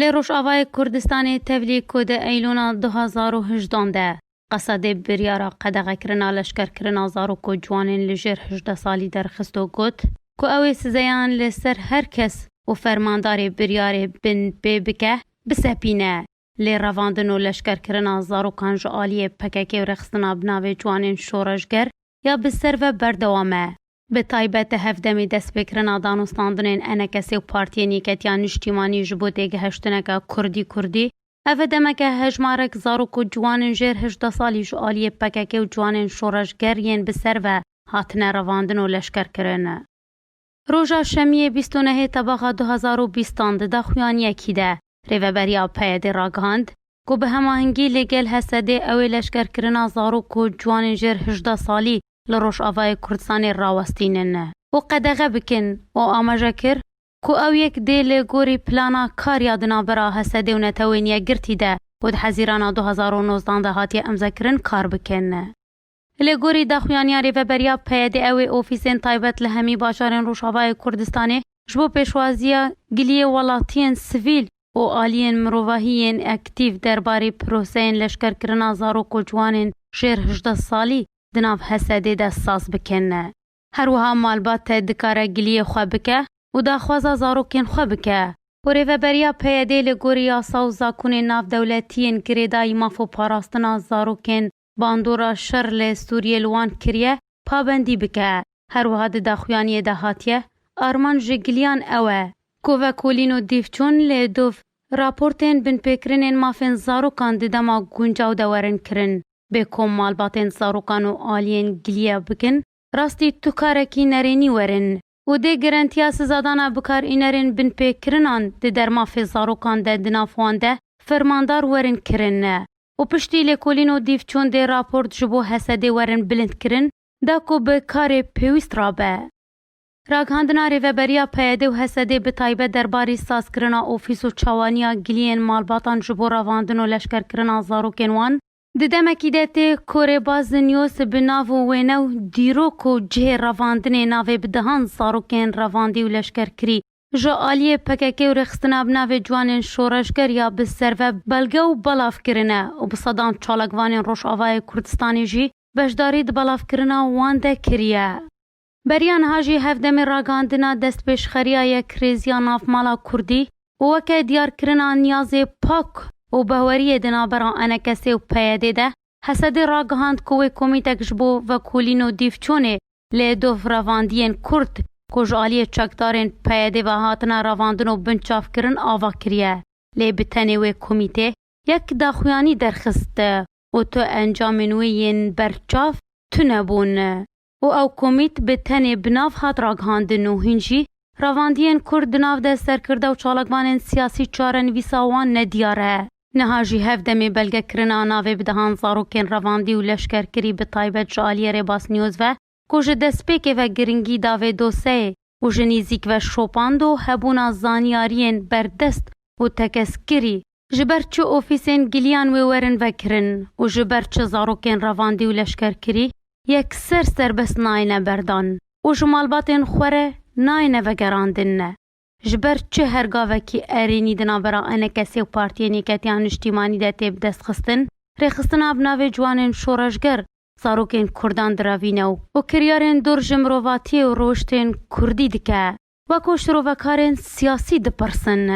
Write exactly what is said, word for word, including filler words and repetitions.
Lê Rojavayê Kurdistanê tevlî ku di Eylûna du hazar û hejdan de Qesedê biryara qedexekirina leşkerkirina zarok û ciwanên li jêr hejdeh salî derxist û got ku ew ê sizeyan li ser her kes û fermandarê biryarê binpê bike, bisepîne. Lê revandin û leşkerkirina zarokan ji aliyê P K K û rêxistina bi navê ciwanên şoreşger ya bi ser ve berdewam e. Bi taybet di hevdemî destpêkirina danûstandinên E N K S û Partiyên Yeketiya Niştîmanî ji bo têgihiştineke kurdî-kurdî, ev e demeke hejmarek zarok û ciwanên jêr hejdeh salî ji aliyê P K K û ciwanên şoreşger yên bi ser ve hatine revandin û leşkerkirin. Roja Şemiyê bîst û nehê Tebaxa du hazar û bîstan di daxuyaniyekî de Rêveberiya P Y D'ê ragihand ku bi hemahengî li gel H S D'ê ew ê leşkerkirina zarok û ciwanên jêr hejdeh salî li Rojavayê Kurdistanê rawestînin û qedexe bikin û amaje kir ku ew yek dê li gorî plana kar ya di navbera H S D'ê û Netewên Yekgirtî de ku di Hezîrana du hazar û nozdan de hatiye îmzekirin kar bikin. Li gorî daxuyaniya Rêveberiya P Y D'ê ew ê ofîsên taybet li hemî bajarên Rojavayê Kurdistanê ji bo pêşwaziya giliyê welatiyên sivîl û aliyên mirovahî yên aktîf derbarê proseyên leşkerkirina zarok û ciwanên jêr hejdeh salî di nav H S D'ê de saz bikin. Her wiha malbat dikare giliyê xwe bike û daxwaza zarokên xwe bike. Û Rêveberiya P Y D'ê li gorî yasa û zakonên navdewletiyên girêdayî maf û parastina zarokên bandora şer li Sûriyê li wan kiriye, pabendî bike. Her wiha di daxuyaniyê de hatiye, armanc ji giliyan ew e ku vekolîn û dîvçûn lê dov raportên binpêkirinên mafên zarokan di dema guncaw de werin kirin. Bê ku malbatên zarokan û aliyên giliya bikin, rastî tu karekî nerênî werin û dê gerentiya sizadana bikarînerên binpêkirinan di dermafê zarokan de di nav wan de fermandar werin kirin û piştî lêkolîn û dîvçûn dê raport ji bo H S D'ê werin bilindkirin, da ku bi karê pêwîst rabe. Ragihandina Rêveberiya P Y D'ê û H S D'ê bi taybet derbarî sazkirina ofîs û çawaniya giliyên malbatan ji bo revandin û leşkerkirina zarokên wan, di demekî de tê ku Rêbaz News bi nav û wêne û dîrok û cihê revandinê navê bi dehan zarokên revandî û leşkerkirî ji aliyê P K K û rêxistina bi navê ciwanên şoreşger ya bi ser ve belge û belav kirine û bi sedan çalakvanên Rojavayê Kurdistanê jî beşdarî di belavkirina wan de kiriye. Beriya niha jî hevdemê ragihandina destpêşxeriya yekrêziya navmala kurdî û weke diyarkirina niyazê pak û baweriyê di navbera E N K S'ê û P Y D'ê de, H S D'ê ragihand ku wê komîtek ji bo vekolîn û dîvçûnê lê dov revandiyên kurd ku ji aliyê çekdarên P Y D'ê ve hatine revandin û binçavkirin ava kiriye. Lê bi tenê wê komîtê yek daxuyanî derxist û tu encamên wê yên berçav tune bûn û ew komît bi tenê bi nav hat ragihandin û hîn jî revandiyên kurd di nav de serkirde û çalakvanên siyasî çarenivîsa wan nediyar e. Niha jî hevdemê belgekirina navê bi dehan zarokên revandî û leşkerkirî bi taybet ji aliyê Rêbaz News ve ku ji destpêkê ve giringî da vê doseyê û ji nîzîk ve şopand û hebûna zanyariyên berdest û tekeskirî ji ber çi ofîsên giliyan wê werin vekirin û ji ber çi zarokên revandî û leşkerkirî yekser serbest nayêne berdan û ji malbatên xwe re nayêne vegerandin. Ji ber çi her gavekî erênî di navbera E N K S'ê û Partiyên Yeketiya Niştîmanî de tê bidestxistin, rêxistina bi navê ciwanên şoreşger zarokên kurdan direvîne û, û kiryarên dûr ji mirovatiyê û rewiştên kurdî dike, wek ku şirovekarên siyasî dipirsin.